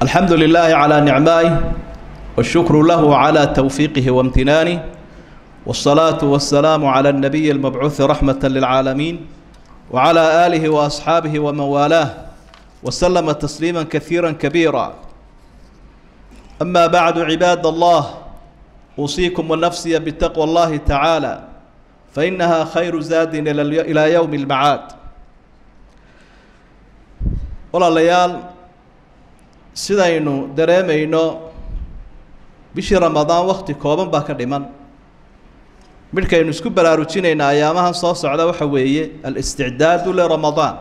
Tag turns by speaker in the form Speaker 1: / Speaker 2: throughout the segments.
Speaker 1: الحمد لله على نعمائه، والشكر له على توفيقه وامتنانه، والصلاة والسلام على النبي المبعوث رحمة للعالمين، وعلى آله وأصحابه ومن والاه وسلم تسليما كثيرا كبيرا. أما بعد، عباد الله، أوصيكم ونفسي بتقوى الله تعالى، فإنها خير زاد إلى يوم المعاد. Walaalayaal, sidaynu dareemayno, bishii Ramadaan wakti kooban baa ka dhiman. Midhkaynu isku baraarujinaynaa ayaamahan soo socda waxa weeye الاستعداد لرمضان,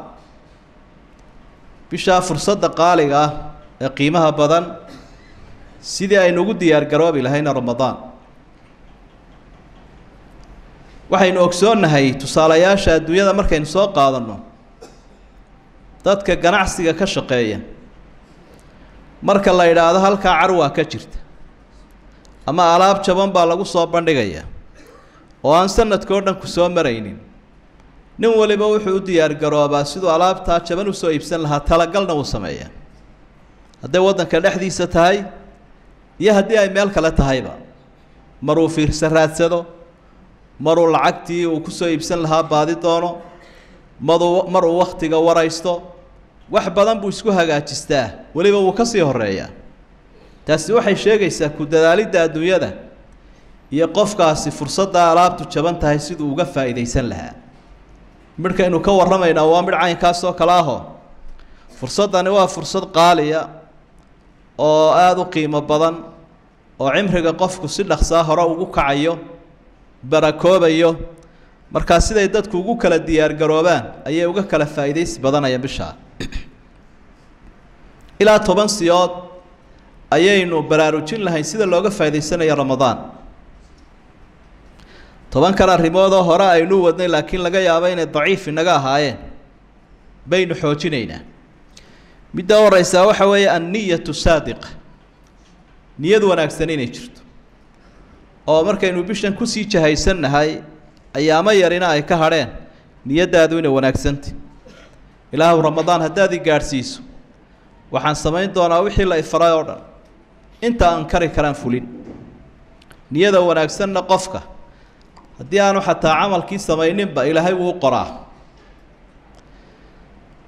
Speaker 1: bishaa fursadda qaaliga ah ee qiimaha badan sidii aynu ugu diyaar garoobi lahayna Ramadaan. Waxaynu ogsoonnahay tusaalayaasha adduunyada markaynu soo qaadanno, dadka ganacsiga ka shaqeeya, marka la idhaahdo halkaa carwaa ka jirta ama alaab jaban baa lagu soo bandhigaya oo aan sanadka oo dhan ku soo maraynin, nin waliba wuxuu u diyaar garoobaa siduu alaabtaa jaban usoo iibsan lahaa, talagalna wuu sameeyaa, hadday waddanka dhexdiisa tahay iyo haddii ay meel kale tahayba. Maruu fiirsa raadsado, maruu lacagtii uu kusoo iibsan lahaa baadi doono, maduu mar uu waktiga waraysto, wax badan buu isku hagaajistaa, weliba wuu ka sii horeeyaa. Taasi waxay sheegaysaa ku dadaalidda adduunyada iyo qofkaasi fursadda alaabtu jaban tahay siduu uga faa'iidaysan lahaa. Midhkaynu ka warramaynaa waa midh caynkaas oo kale aho. Fursaddani waa fursad qaaliya oo aada u qiimo badan, oo cimriga qofku si dhaqsaa hore ugu kacayo, barakoobayo. Markaa siday dadku ugu kala diyaargaroobaan ayay uga kala faa'iidaysi badanayaan bishaa. Ilaa 10 siyood ayaynu baraarujin lahayn sida looga faa'idaysanayo Ramadaan. 10kan arrimoodoo hore aynu wadnay, laakiin laga yaabo inay daciif inaga ahaayeen, baynu xoojinaynaa. Midda horeysaa waxa weeye النية الصادقة, niyad wanaagsan inay jirto, oo markaynu bishan kusii jahaysannahay, ayaamo yarina ay ka hadheen, niyaddaadu inay wanaagsantay: "Ilaahu, Ramadaan haddaad i gaadhsiiso, waxaan samayn doonaa wixii la ifaray oo dhan, inta aan kari karaan fulin." Niyada wanaagsanna qofka haddii aanu xataa camalkii samayninba, Ilaahay wuu u qoraa.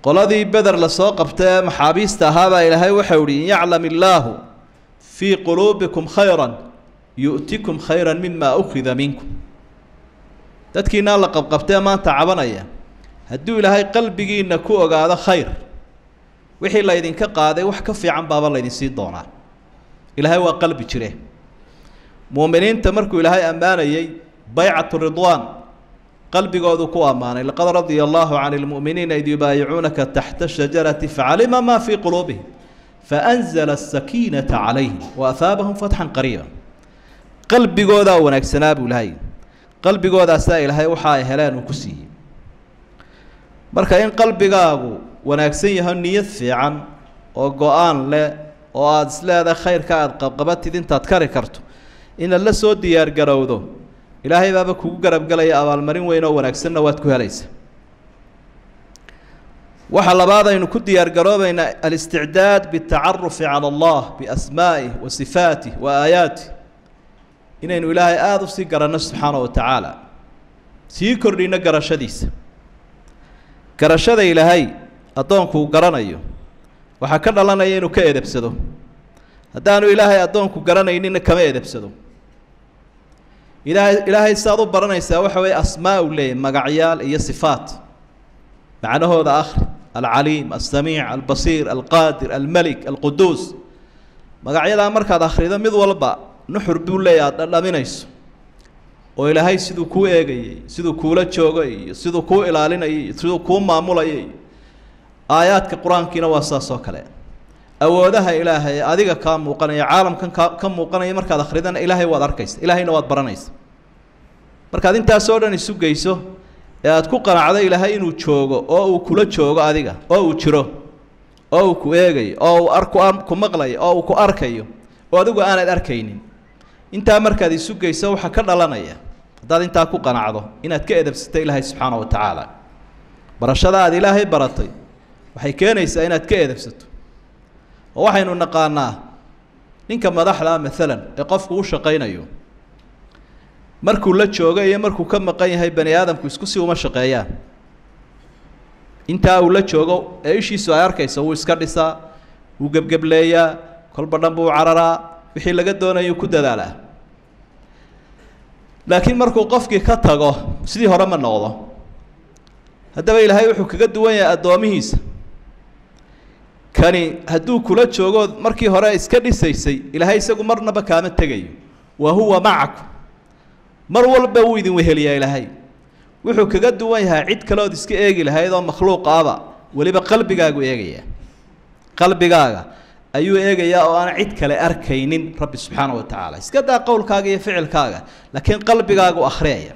Speaker 1: Qoladii Beder lasoo qabtay ee maxaabiista ahaabaa Ilaahay waxau ihi: "إن يعلم الله في قلوبكم خيرا يؤتكم خيرا مما أخذ منكم." Dadkiinaa la qabqabtee maanta cabanaya, hadduu Ilaahay qalbigiina ku ogaado khayr, wixii laydinka qaaday wax ka fiican baaba laydin siin doonaa. Ilaahay waa qalbi jire. Muuminiinta markuu Ilaahay ammaanayey baycatu ridwaan, qalbigoodu ku ammaanay: "لقد رضي الله عن المؤمنين إذ يبايعونك تحت الشجرة فعلم ما في قلوبهم فأنزل السكينة عليهم وأثابهم فتحا قريبا." Qalbigoodaa wanaagsanaa buu Ilaahay, qalbigoodaasaa Ilaahay waxa ay heleen uu ku siiyey. Marka in qalbigaagu wanaagsan yaho, niyad fiican oo go-aan leh oo aada isleedahay khayrka aada qabqabatid intaad kari karto, inaad la soo diyaargarowdo, Ilaahay baaba kugu garabgelaya, abaalmarin weyn oo wanaagsanna waad ku helaysa. Waxaa labaad aynu ku diyaargaroobaynaa الاستعداد بالتعرف على الله بأسمائه وصفاته وآياته, inaynu Ilaahay aada usii garanno subxaana wa tacaala, sii kordhino garashadiisa. Garashada Ilaahay addoonku uu garanayo waxaa ka dhalanaya inuu ka edebsado. Haddaanu Ilaahay addoonku garanaynina, kama edebsado Ilaahay. Ilaahay siaad u baranaysaa waxa weeye asmaa uu leeyahy, magacyaal iyo sifaat, macnahooda akhri: العليم, السميع, البصير, القادر, الملك, القدوس. Magacyadaa markaad akhrido, mid walba nuxur buu leeyahy aad dhadhaminayso, oo Ilaahay siduu kuu eegayay, siduu kuula joogay iyo siduu kuu ilaalinayay iyo siduu kuu maamulayay. Aayaadka Qur-aankiina waa saas oo kale. Awoodaha Ilaahay ee adiga kaa muuqanaya, caalamkan ka muuqanaya markaad akhridana, Ilaahay waad arkaysa, Ilaahayna waad baranaysa. Markaad intaasoo dhan isu geyso ee aad ku qanacdo Ilaahay inuu joogo oo uu kula joogo adiga, oo uu jiro, oo uu ku eegayo, oo uu arku ku maqlayo, oo uu ku arkayo oo adigu aanad arkaynin, intaa markaad isu geyso waxaa ka dhalanaya, haddaad intaa ku qanacdo, inaad ka edebsato Ilaahay subxaana wa tacaala. Barashada aad Ilaahay baratay waxay keenaysaa inaad ka edebsato. Oo waxaynu naqaanaa ninka madaxda maalan ee qofku u shaqaynayo markuu la joogo iyo markuu ka maqan yahay bani aadamku isku si uma shaqeeyaan. Intaa uu la joogo ee ishiisu ay arkayso wuu iska dhisaa, wuu gebgebleeyaa, kolba dhan buu cararaa, wixii laga doonayuu ku dadaalaa. Laakiin markuu qofkii ka tago sidii hore ma noqdo. Haddaba Ilaahay wuxuu kaga duwan yahay addoomihiisa. Kani hadduu kula joogo markii hore iska dhisaysay, Ilaahay isagu marnaba kaama tegayo. Wa huwa macakum, mar walba wuu idin weheliyaa. Ilaahay wuxuu kaga duwan yahay cid kaleood iska eegi lahayd oo makhluuqaaba, weliba qalbigaagu eegaya, qalbigaaga ayuu eegayaa oo aan cid kale arkaynin. Rabbi subxaana wa tacaala iska daa qowlkaaga iyo ficilkaaga, laakiin qalbigaagu akhriyaya.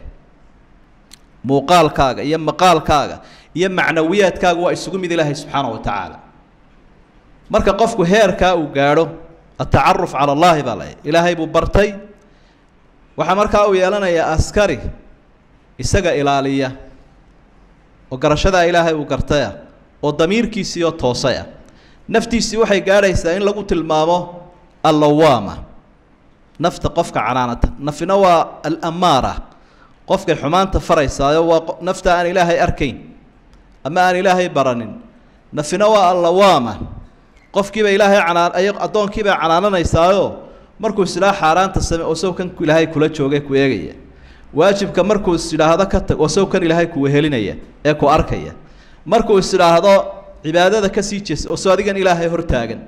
Speaker 1: Muuqaalkaaga iyo maqaalkaaga iyo macnawiyaadkaagu waa isugu mid Ilaahay subxaana wa tacaala. Marka qofku heerkaa uu gaadho, atacaruf cala allaahi baa la Ilaahay buu bartay, waxaa markaa uu yeelanayaa askari isaga ilaaliya oo garashadaa Ilaahay uu gartaya oo damiirkiisii oo toosay ah. Naftiisii waxay gaadhaysaa in lagu tilmaamo allawaama, nafta qofka canaanata. Nafina waa alamaara, qofkay xumaanta faraysaayo waa nafta aan Ilaahay arkayn ama aan Ilaahay baranin. Nafina waa allawaama, qofkiiba Ilaahay canaan, addoonkiibay canaananaysaayo markuu islaa xaaraanta same oo sawkan Ilaahay kula joogay ku eegaya, waajibka markuu is idhaahdo ka tag oo sawkan Ilaahay ku wehelinaya ee ku arkaya, markuu is idhaahdo cibaadada ka sii jeesa oo soo adigan Ilaahay hortaagan.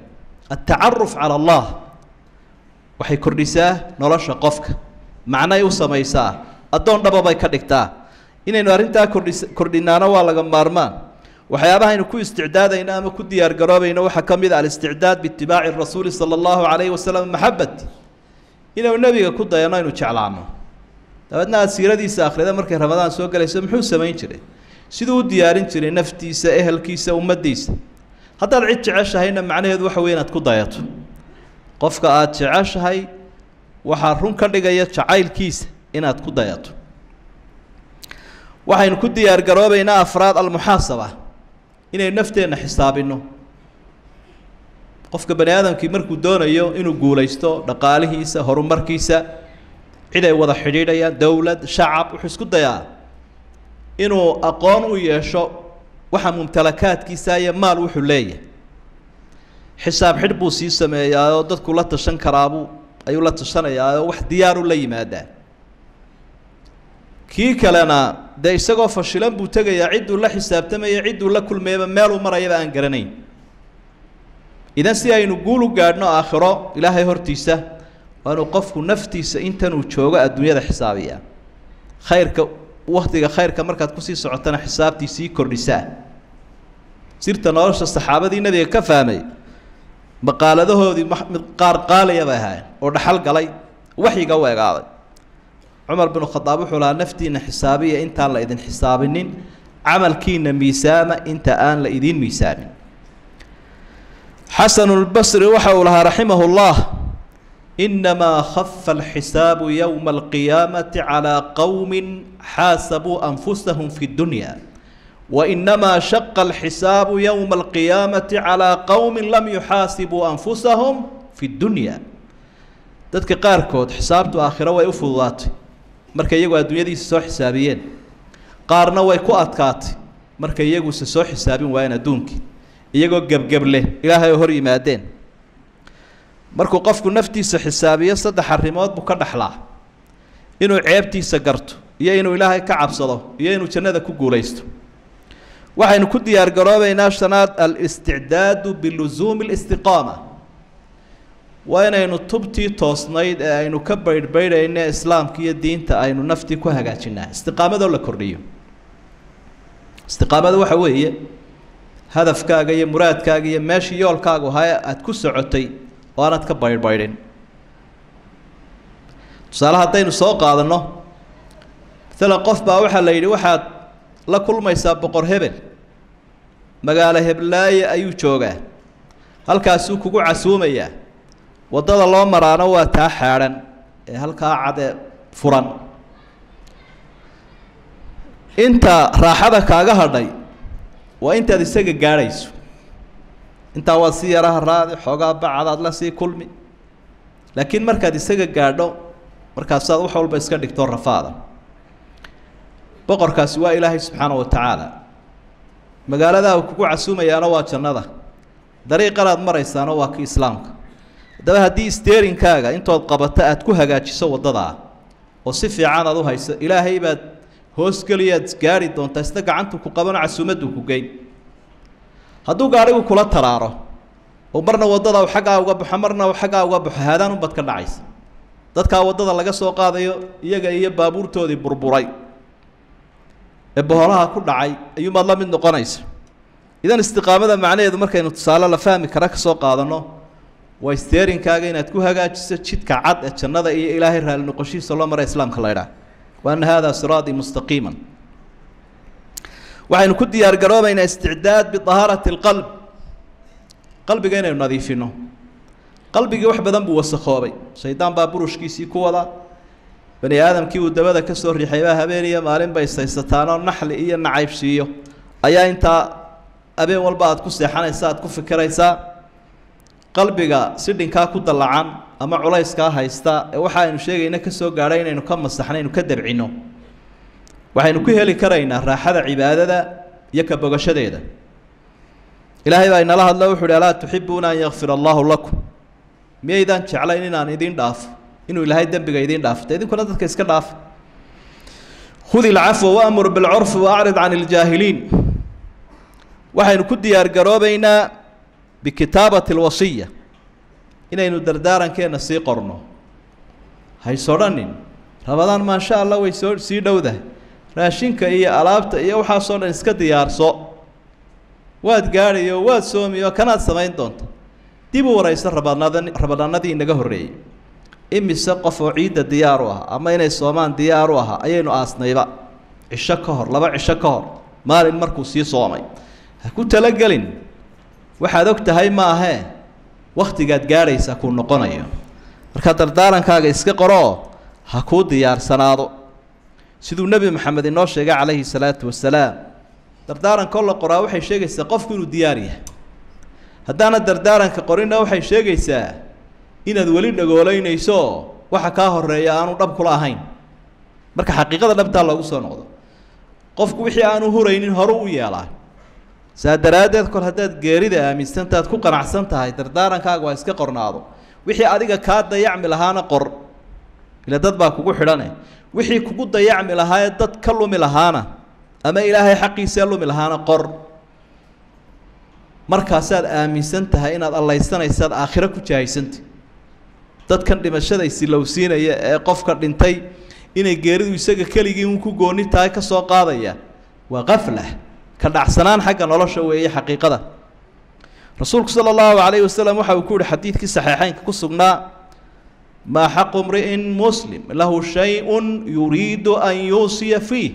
Speaker 1: Atacaruf cala allah waxay kordhisaa nolosha qofka, macnay u samaysaa, addoon dhaba bay ka dhigtaa. Inaynu arrintaa kordhis kordhinaana waa laga maarmaan. Waxyaabaha aynu ku isticdaadayno ama ku diyaar garoobayno waxaa ka mid a alisticdaad biitibaaci rasuuli sala allahu calayhi wasalam, maxabati inaynu nebiga ku dayano, aynu jeclaano. Dabeedna aada siiradiisa akhrida markay Ramadaan soo galayso, muxuu samayn jiray, siduu u diyaarin jiray naftiisa, ehelkiisa, ummaddiisa. Haddaad cid jeceshahayna macnaheedu waxa wey inaad ku dayato. Qofka aada jeceshahay waxaa run ka dhigaya jacaylkiisa inaad ku dayato. Waxaynu ku diyaar garoobaynaa afraad almuxaasaba, inaynu nafteenna xisaabino. Qofka bani aadamkii markuu doonayo inuu guulaysto, dhaqaalihiisa, horumarkiisa, cid ay wada xidhiidhayaan, dowlad, shacab, wuxuu isku dayaa inuu aqoon u yeesho waxa mumtalakaadkiisa iyo maal wuxuu leeyahay. Xisaab xidh buu sii sameeyaayoo dadku la tashan karaabuu ayuu la tashanayaayoo wax diyaaru la yimaadaa. Kii kalena dee isagoo fashilan buu tegayaa cidduu la xisaabtamaya, cidduu la kulmayaba, meeluu marayaba aan garanayn. Idan si aynu guul u gaadhno aakhiro Ilaahay hortiisa, waa inuu qofku naftiisa intanuu joogo adduunyada xisaabiyaa. Khayrka, waktiga khayrka markaad kusii socotana xisaabtii sii kordhisaa. Sirta nolosha saxaabadii nebiga ka fahmay, maqaaladahoodii mid qaar qaaliya bay ahaayeen oo dhaxal galay, waxyiga u egaaday. Cumar binu Khadaab wuxuu lahaa: naftiina xisaabiya intaan la idin xisaabinin, camalkiina miisaama inta aan la idiin miisaamin. Xasanulbasri waxa uu lahaa raximahu llah: inamaa khafa alxisaabu yowma alqiyaamati calaa qowmin xaasabuu anfusahum fi dunya, wainamaa shaqa alxisaabu yowma alqiyaamati calaa qowmin lam yuxaasibuu anfusahum fi dunya. Dadka qaarkood xisaabtu aakhiro way u fududaatay markay iyagu adduunyadiisa soo xisaabiyeen, qaarna way ku adkaatay markay iyaguse soo xisaabin waayeen adduunkii, iyagoo gebgeble Ilaahay oo hor yimaadeen. Markuu qofku naftiisa xisaabiyo, saddex arrimood buu ka dhaxlaa: inuu ceebtiisa garto, iyo inuu Ilaahay ka cabsado, iyo inuu jannada ku guulaysto. Waxaynu ku diyaar garoobaynaa shanaad alisticdaadu bilusuumi alistiqaama. Waa inaynu tubtii toosnayd ee aynu ka baydhbaydhayne islaamka iyo diinta aynu naftii ku hagaajinaa, istiqaamadoo la kordhiyo. Istiqaamada waxa weeye hadafkaaga iyo muraadkaaga iyo meeshii yoolkaagu ahaa aada ku socotay oo aanaad ka baydhbaydhin. Tusaale haddaynu soo qaadanno, maalan qof baa waxaa la yidhi: waxaad la kulmaysaa boqor hebel, magaalo heblaaye ayuu joogaa, halkaasuu kugu casuumayaa, waddada loo maraana waa taa xaadhan ee halkaa cad ee furan. Inta raaxada kaaga hadhay waa intaad isaga gaadhayso. Intaa waad si yaraha raadi, xoogaa bacadaad la sii kulmi, laakiin markaad isaga gaadho markaasaad wax walba iska dhigto rafaada. Boqorkaasi waa Ilaahay subxaana wa tacaala. Magaaladaa uu kugu casuumayaana waa jannada, dariiqanaad maraysaana waa kii islaamka. Haddaba haddii steerinkaaga intood qabato aad ku hagaajiso waddadaa oo si fiican aad u hayso, Ilaahay baad hoosgeliyaad gaari doontaa, isna gacantu ku qabano casuumaddu ku geyn. Hadduu gaadhigu kula taraaro oo marna waddada uu xaggaa uga baxo marna uu xaggaa uga baxo, haadaan unbaad ka dhacaysa. Dadkaa waddada laga soo qaadayo iyaga iyo baabuurtoodii burburay ee boholaha ku dhacay ayuunbaad la mid noqonaysa. Idan istiqaamada macnaheedu markaynu tusaale la fahmi kara ka soo qaadanno, waa steerinkaaga inaad ku hagaajiso jidka cad ee jannada iyo Ilaahay raali noqoshihiisa loo mara islaamka la idhaah. Wa anna haadaa siraatii mustaqiiman. Waxaynu ku diyaar garoobaynaa isticdaad bidahaarati alqalb, qalbiga inaynu nadiifino. Qalbigii wax badan buu wasakhoobay, shaydaan baa burushkiisii ku wada, bani aadamkii uu dabada ka soo riixay baa habeen iyo maalin bay saysataanoo naxli iyo nacaybsiiyo ayaa intaa habeen walba aad ku seexanaysa, aad ku fikiraysaa. Qalbiga sidhinkaa ku dallacan ama culayskaa haysta ee waxa aynu sheegayna ka soo gaadhay inaynu ka masaxno, aynu ka dabcino, waxaynu ku heli karaynaa raaxada cibaadada iyo ka bogashadeeda. Ilaahay baa inala hadlo, wuxu uhi alaa tuxibuuna an yakfira allaahu lakum, miyaydaan jeclayn inaan idiin dhaafo, inuu Ilaahay dembiga idiin dhaafo, dee idinkuna dadka iska dhaafa. Khudi alcafwa waamur bilcurfi waacrid can iljaahiliin. Waxaynu ku diyaar garoobaynaa bikitaabati alwasiya, inaynu dardaarankeena sii qorno. Hays odhanin Rabadaan maasha Allah way soo sii dhowdahay, raashinka iyo alaabta iyo waxaasoo dhan iska diyaarso, waad gaadhayo, waad soomiyo, kanaad samayn doonta. Dib u warayso rabadaanada, rabadaanadii inaga horreeyey, imise qof oo ciidda diyaar u ah ama inay soomaan diyaar u ahaa ayaynu aasnayba cisho ka hor, 2 cisho ka hor, maalin markuu sii soomay. Ha ku talagelin waxaad og tahay ma ahee wakhtigaad gaadhaysa kuu noqonayo. Marka dardaarankaaga iska qoroo ha kuu diyaarsanaado, siduu Nebi Maxamed inoo sheegay calayhi salaatu wasalaam. Dardaarankoo la qoraa waxay sheegaysaa qofku inuu diyaar yahay. Haddaana dardaaranka qorinna waxay sheegaysaa inaad weli dhagoolaynayso, waxa kaa horeeya aanu dhab kula ahayn. Marka xaqiiqada dhabtaa loogu soo noqdo, qofku wixii aanu huraynin horu u yeelaa. Saa daraaddeed kol haddaad geerida aaminsantaad ku qanacsan tahay, dardaarankaaga waa iska qornaado. Wixii adiga kaa dayacmi lahaana qor, ila dad baa kugu xidhane. Wixii kugu dayacmi lahaa ee dad ka lumi lahaana ama Ilaahay xaqiisee lumi lahaana qor. Markaasaad aaminsan tahay inaad allaysanaysaad aakhiro ku jahaysantay. Dadkan dhimashada isilowsiinaya ee qofka dhintay inay geeridu isaga keligii un ku gooni tahay ka soo qaadaya waa qafla, ka dhacsanaan xagga nolosha weeye xaqiiqada. Rasuulku sala allahu calayhi wasalam waxa uu ku yihi xadiidkii saxiixeynka ku sugnaa: maa xaqu mri'in muslim lahu shay-un yuriidu an yuusiya fiih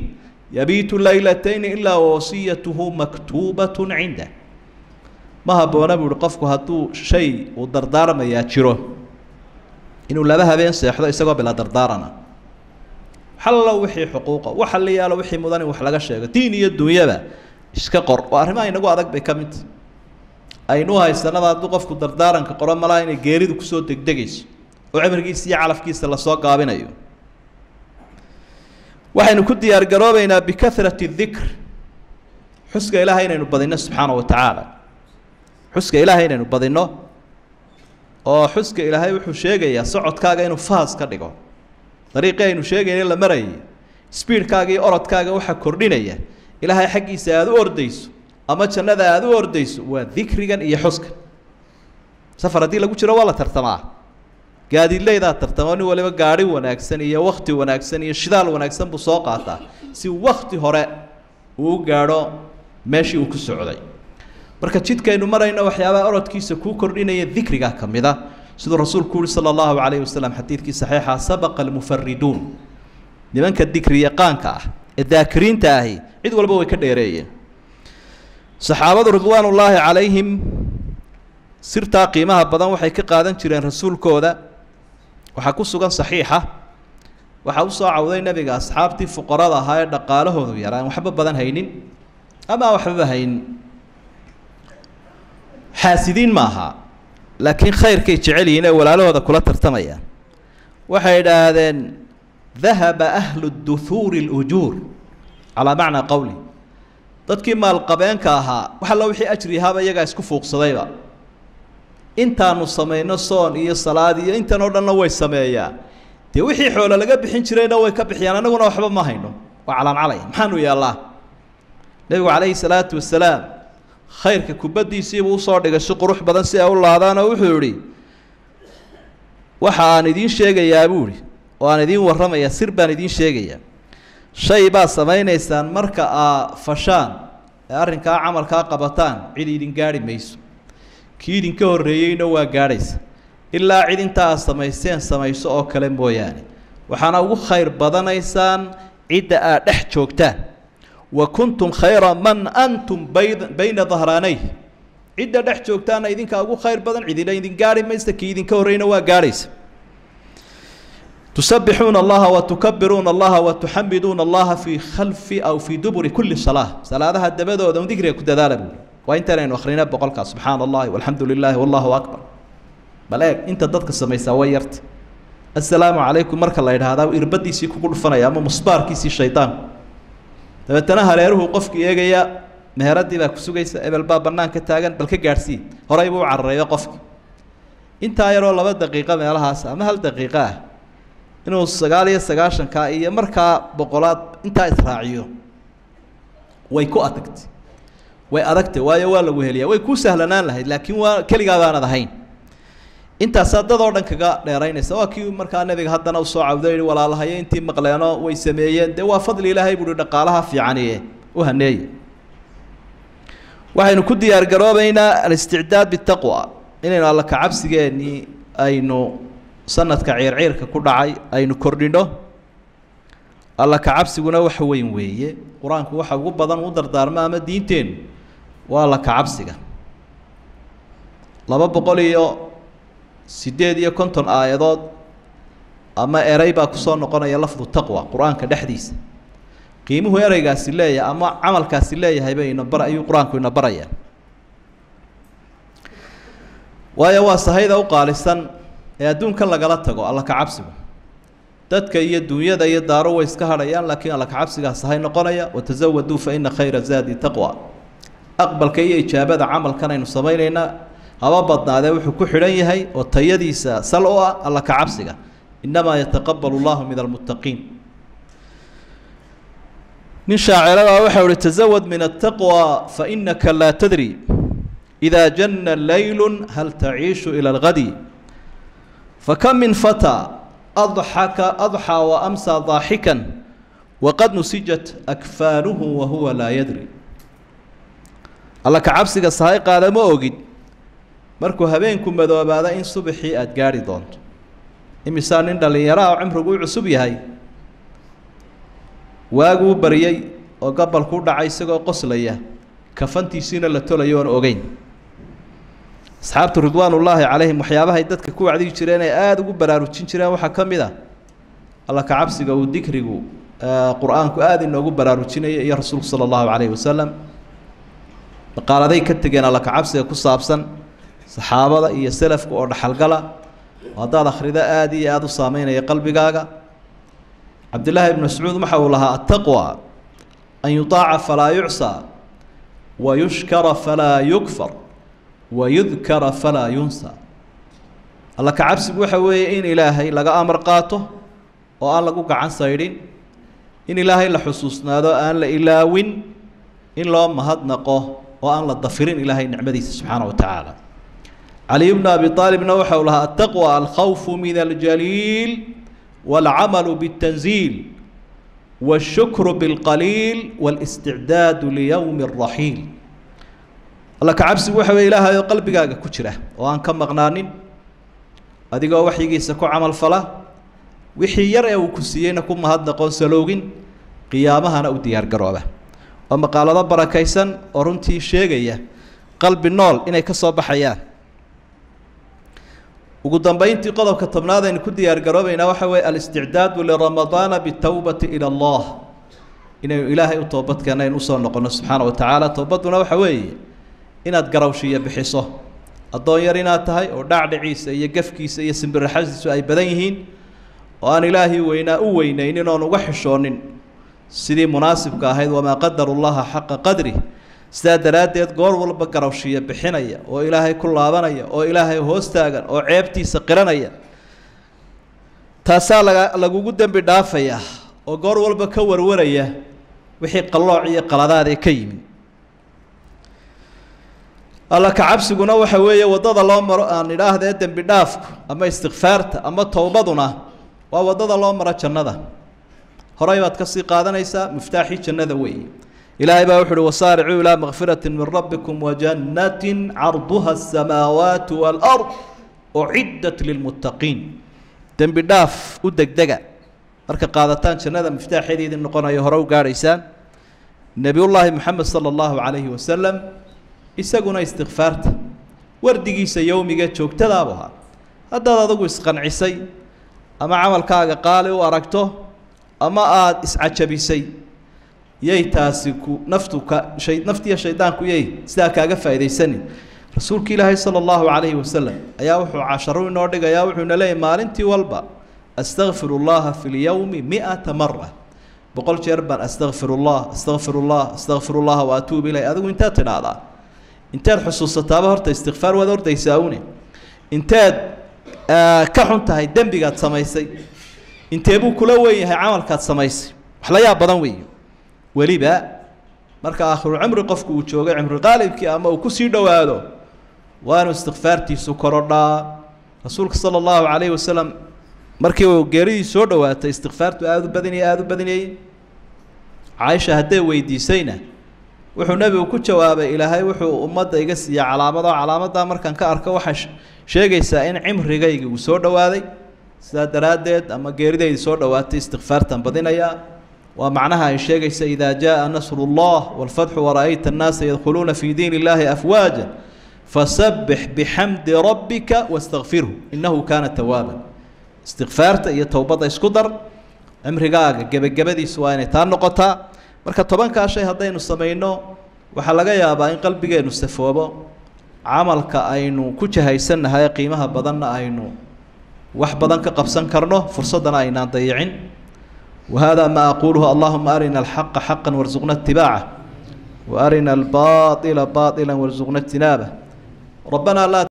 Speaker 1: yabiitu laylatayni ilaa wasiyatuhu maktuubatun cindah. Ma habboona, buu uhi, qofku hadduu shay uu dardaarmayaa jiro inuu 2 habeen seexdo isagoo bila dardaarana. Xallo wixii xuquuqa, waxa la yaalo, wixii mudan in wax laga sheego diin iyo dunyaba iska qor. Waa arrimaha inagu adag bay ka mid aynu haysanaba. Hadduu qofku dardaaranka qoro malaa inay geeridu kusoo degdegayso oo cimrigiisa iyo calafkiisa lasoo gaabinayo. Waxaynu ku diyaar garoobaynaa bikahrati dikr, xuska Ilaahay inaynu badinno subxaana wa tacaala. Xuska Ilaahay inaynu badinno, oo xuska Ilaahay wuxuu sheegayaa socodkaaga inuu faas ka dhigo. Dariiqii aynu sheegayna la marayay, speedkaaga iyo orodkaaga waxaa kordhinaya Ilaahay xaggiisa aada u ordayso ama jannada aada u ordayso waa dikrigan iyo xuska. Safar haddii lagu jiro waa la tartamaa, gaadiidleydaa tartamo, nin waliba gaadhi wanaagsan iyo wakti wanaagsan iyo shidaal wanaagsan buu soo qaataa si wakti hore uu u gaadho meeshii uu ku socday. Marka jidkaynu marayno waxyaabaha orodkiisa kuu kordhinaya dikrigaa ka mid a, siduu rasuulku uhi sala allahu calayhi wasalam xadiidkii saxiixa: sabaqa almufariduun. Nimanka dikri yaqaanka ah ee daakiriinta ahi cid walba way ka dheereeyeen. Saxaabadu ridwaanullaahi calayhim sirtaa qiimaha badan waxay ka qaadan jireen rasuulkooda. Waxaa ku sugan saxiixa, waxaa usoo cawday nebiga asxaabtii fuqarada ahaa ee dhaqaalahoodu yaraa, aan waxba badan haynin ama aan waxbaba haynin. Xaasidiin maaha, laakiin khayrkay jecel yihiin ee walaalahooda kula tartamayaan. Waxay idhaahdeen dahaba ahlu duhuuri alujuur calaa macnaa qowli, dadkii maalqabeenka ahaa wax alla wixii ajri ahaaba iyagaa isku fuuqsadayba. Intaanu samayno soon iyo salaad iyo intan oo dhanna way sameeyaa, dee wixii xoolo laga bixin jirayna way ka bixiyaan, anaguna waxba ma hayno, waa calaancalay, maxaanu yeellaa? Nebigu calayhi salaatu wasalaam khayrka kubaddiisiibuu usoo dhigay si qurux badan si ay u laadaan, oo wuxuu idhi waxa aan idiin sheegayaa buu ihi, oo aan idiin warramayaa, sir baan idiin sheegayaa, shay baa samaynaysaan marka aa fashaan ee arrinkaa camalkaa qabataan cid idin gaadhi mayso, kii idinka horreeyeyna waa gaadhaysa, ilaa cid intaa aad samayseen samayso oo kale mooyaane. Waxaana ugu khayr badanaysaan cidda aad dhex joogtaan. Wa kuntum khayra man antum bayna dahraanayh, cidda dhex joogtaanna idinkaa ugu khayr badan, cidina idin gaadhi maysa, kii idinka horreyna waa gaadhaysa. Tusabbixuuna allaha wa tukabiruuna allaha wa tuxamiduuna allaha fii khalfi aw fii duburi kulli salaa, salaadaha dabadooda un dikriga ku dadaala buuri. Waa intaanaynu akhrina boqolkaa, subxaana allahi walxamdu lilahi wallahu akbar. Bal eeg inta dadka samaysaa way yarta. Assalaamu calaykum marka la idhaahdaa irbadiisii kugu dhufanaya ama musbaarkiisii shaydaanku, dabeetana hareeruhu qofkii eegaya, meheradii baa ku sugaysa, ebel baa banaanka taagan, bal ka gaadhsii, horay buu u carareeyo qofki. Intaa yaroo 2 daqiiqo meelahaas ama 1 daqiiqo ah inuu 99-ka iyo markaa boqolaad intaa israaciyo way ku adagtay, way adagtay, waayo waa lagu heliyaa, way kuu sahlanaan lahayd, laakiin waa keligaa baanad ahayn. Intaasaa dad oo dhan kaga dheeraynaysa. Waa kii markaa nebiga haddana usoo cawday yihi walaalahayo intii maqleenoo way sameeyeen, dee waa fadli ilaahay buuhi, dhaqaalaha fiicaniye u haneeye. Waxaynu ku diyaar garoobaynaa alisticdaad bitaqwa, inaynu alla kacabsigeennii aynu sanadka ciirciirka ku dhacay aynu kordhino. Alla kacabsiguna waxa weyn weeye, qur-aanku waxa ugu badan u dardaarmo ama diinteennu waa alla kacabsiga. 258 aayadood ama erey baa kusoo noqonaya lafdu taqwa qur-aanka dhexdiisa. Qiimuhu ereygaasi leeyahay ama camalkaasi leeyahayba inabar ayuu qur-aanku ina barayaa, waayo waa sahayda u qaalisan ee adduunka lagala tago alla kacabsigu. Dadka iyo dunyada iyo daaro way iska hadhayaan, laakiin alla kacabsigaa sahay noqonaya. Watazawaduu fa ina khayra zaadi taqwa. Aqbalka iyo ijaabada camalkan aynu samaynaynaa haba badnaadee wuxuu ku xidhan yahay oo tayadiisa sal u ah alla kacabsiga. Innamaa yataqabalu allahu min almuttaqiin. Nin shaacirada waxau uhi tazawad min altaqwa fa inaka laa tadri idaa janna laylu hal taciishu ila algadi, fakam min fataa adxaka adxaa wa amsaa daaxikan waqad nusijat akfaanuhu wahuwa laa yadri. Alla kacabsiga sahay qaada ma ogid markuu habeenku madoobaada in subaxii aada gaadhi doonto. Imisaa nin dhallinyaro ah oo cimrigu u cusub yahay waaguu baryey oo gabalkuu dhacay isagoo qoslaya, kafantiisiina la tolayo oon ogeyn. Asxaabtu ridwaanullaahi calayhim waxyaabahay dadka ku wacdigi jireen ee aada ugu baraarujin jireen waxaa ka mid ah alla kacabsiga uu dikrigu qur-aanku aada inoogu baraarujinaya iyo rasuulku sala allahu calayhi wasalam. Maqaaladay ka tegeen alla kacabsiga ku saabsan saxaabada iyo selafka oo dhaxalgala, oo haddaad akhrido aada iyo aada u saameynaya qalbigaaga. Cabdillaahi ibnu mascuud waxa uu lahaa attaqwa an yutaaca falaa yucsaa, wa yushkara falaa yukfar, wa yudkara falaa yunsa. Alla kacabsigu waxa weeye in ilaahay laga amar qaato oo aan lagu gacan saydhin, in ilaahay la xusuusnaado aan la ilaawin, in loo mahadnaqo oo aan la dafirin ilaahay nicmadiisa subxaana wa tacaala. Caliy bnu abi aalibna waxa uu lahaa attaqwa alkhawfu min aljaliil waalcamalu biاltanziil wاshukru biاlqaliil wاlisticdaadu liyowmi اraxiil. Alla kacabsigu waxa weye ilaahay oo qalbigaaga ku jira oo aan ka maqnaanin, adigoo waxyigiisa ku camal fala, wixii yar ee uu ku siiyeyna ku mahadnaqoon saloogin, qiyaamahana u diyaar garooba. Oo maqaalado barakaysan oo runtii sheegaya qalbi nool inay ka soo baxayaan. Ugu dambeyntii qodobka 10aad aynu ku diyaar garoobaynaa waxa weeye alisticdaadu liramadaana bitawbati ila allah, inaynu ilaahay u toobadkeena aynu usoo noqono subxaana wa tacaala. Towbadduna waxa weeye inaad garawshiya bixiso addoon yar inaad tahay oo dhacdhiciisa iyo gafkiisa iyo simbirraxadiisu ay badan yihiin oo aan ilaahay weynaa u weynaynin oon uga xishoonin sidii munaasibka ahayd wamaa qadaru llaha xaqa qadrih sidaa daraaddeed goor walba garawshiya bixinaya oo ilaahay ku laabanaya oo ilaahay hoos taagan oo ceebtiisa qiranaya taasaa lagugu dembi dhaafaya oo goor walba ka warwaraya wixii qallooc iyo qaladaad ee ka yimid. Alla ka cabsiguna waxa weeye waddada loo maro aan idhaahdee dembi dhaafku ama istikfaarta ama towbaduna waa waddada loo maro jannada. Horay baad kasii qaadanaysaa miftaaxii jannada weeye. Ilaahay baa wuxu uhi wasaaricuu ilaa makfiratin min rabbikum wajannatin carduha asamaawaatu waalard uciddat lilmuttaqiin. Dembi dhaaf u degdega marka qaadataan jannada miftaaxeeda idin noqonayo hore u gaadhaysaan. Nebiyullaahi Moxamed sala allahu calayhi wasalam isaguna istikfaarta wardigiisa yowmiga joogtadaabu ahaa. Haddaad adigu isqancisay ama camalkaaga qaali u aragto ama aada iscajabisay yay taasi ku naftu ka shay naftiya shaydaanku yay sidaa kaaga faa'iidaysanin. Rasuulka Ilaahay sala allahu calayhi wasalam ayaa wuxuu casharo inoo dhigayaa, wuxuuna leeyahy maalintii walba astakfiru llaha fi lyowmi 100 mara, 100 jeer baan astakfir llah astakfir llah astakfir llaha wa atuubu ilayh. Adigu intaad tidhaahdaa, inteed xusuusataaba horta istikfaar waad ordaysaa une, inteed ka xun tahay dembigaad samaysay, intee buu kula weyn yahay camalkaad samaysay, wax la yaab badan weeye. Weliba marka aakhiru cimri qofku uu joogo cimri qaalibkii ama uu kusii dhowaado waanu istikfaartiisu korodhaa. Rasuulka sala allahu calayhi wasalam markii uu geeridii soo dhowaatay istikfaartu aada u badanayay aada u badanayay. Caaisha hadday weydiisayna wuxuu nebigu ku jawaabay ilaahay wuxuu ummadda iga siiyey calaamado, calaamadaa markaan ka arko waxay sheegaysaa in cimrigayga uu soo dhowaaday, sidaa daraaddeed ama geeridayda soo dhowaatay istikfaartan badinayaa. Waa macnaha ay sheegaysa idaa jaa nasru llah walfatxu wara'ayta annaasa yadkhuluuna fii diin illahi afwaaja fasabbix bixamdi rabbika wastakfirhu innahu kaana tawaaban. Istikfaarta iyo towbadda isku dar, cimrigaaga gebagabadiisu waa inay taa noqotaa. Marka 10kaa shay haddaynu samayno waxaa laga yaabaa in qalbigeennu safoobo, camalka aynu ku jahaysannahay qiimaha badanna aynu wax badan ka qabsan karno, fursaddana aynaan dayicin. Wahada maa aquuluhu allahuma arina alxaqa xaqan warsuqna itibaaca wa arina albaila baila warsuqna ijtinaabah. Rabbana laa